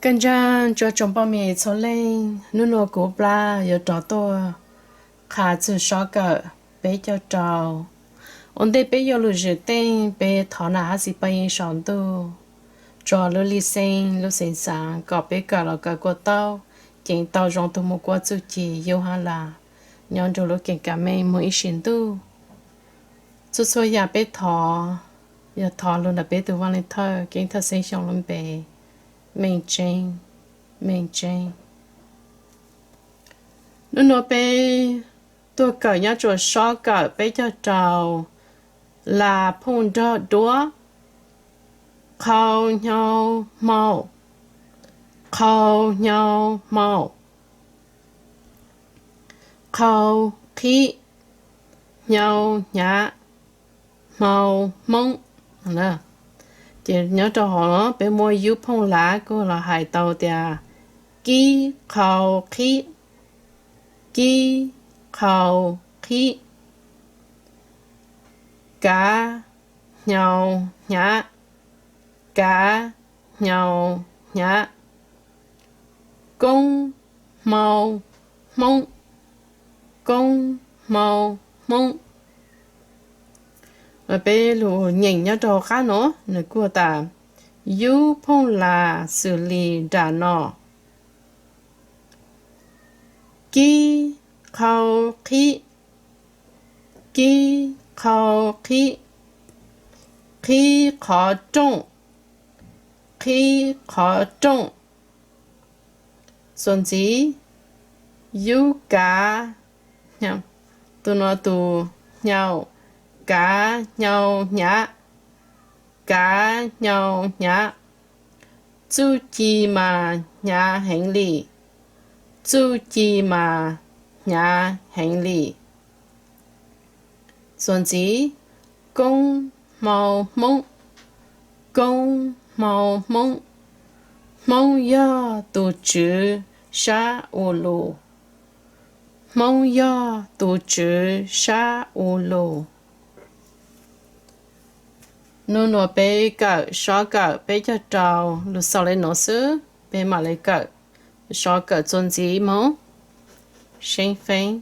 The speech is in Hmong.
Kaj ntsaag rua tsoom poj mem txhua leej, nub nua kuv Nplaj yuav rov tuaj qha txug sob kawm peb caug rau. Ua ntej peb yuav lug zwm teej, peb thov nam hab xib paj yeej sau ntuj rua lub lis xeeb lub xeev xaav kom peb kawm los kawm kuas taub, ceev tau zoo tug moog kuas txuj ci yub hab las nyob nrug lub keem kameej moog ib sim ntuj. Txhua txhua yaam peb thov, yog thov lug ntawm peb tug Vaaj Leej Thawj Keeb Thawj Xeeb Xyooj lub npe, Meej Tseeb, Meej Tseeb. Nub nua peb tuaj kawm nyob rua sob kawm peb caug rau, las phooj nrog duab. Qhau, hnyo, hmau. Qhau, hnyo, hmau. Qhau, qhib. Hnyo, hnyav. Hmau, hmoob. Ces nyob rau hov peb muaj yub phooj lav kuj los hais tau tias kib, qhau, qhib. Kib, qhau, qhib. Kav, hnyo, hnyav. Kav, hnyo, hnyav. Koob, hmau, hmoob. Koob, hmau, hmoob. Peb lug nyeem nyob rau hauv qab nuav, nwg kuj tas, yub phooj lav xws li nram no. Kib, qhau, qhib. Kib, qhau, qhib. Qhib qhov rooj. Qhib qhov rooj. Txuas ntxiv, yub kav, tus nuav tus, hnyo, kav, hnyo, hnyav. Kav, hnyo, hnyav. Txuj ci mas hnyav heev li. Txuj ci mas hnyav heev li. Txuas ntxiv, koob, hmau, hmoob. Koob, hmau, hmoob. Hmoob yog tus tswv sab u lus. Hmoob yog tus tswv sab u lus. Nub nua peb kawm sob kawm peb caug rau lug xaus le nuav xwb, peb mam le kawm sob kawm txuas ntxiv moog. Seeb feeb.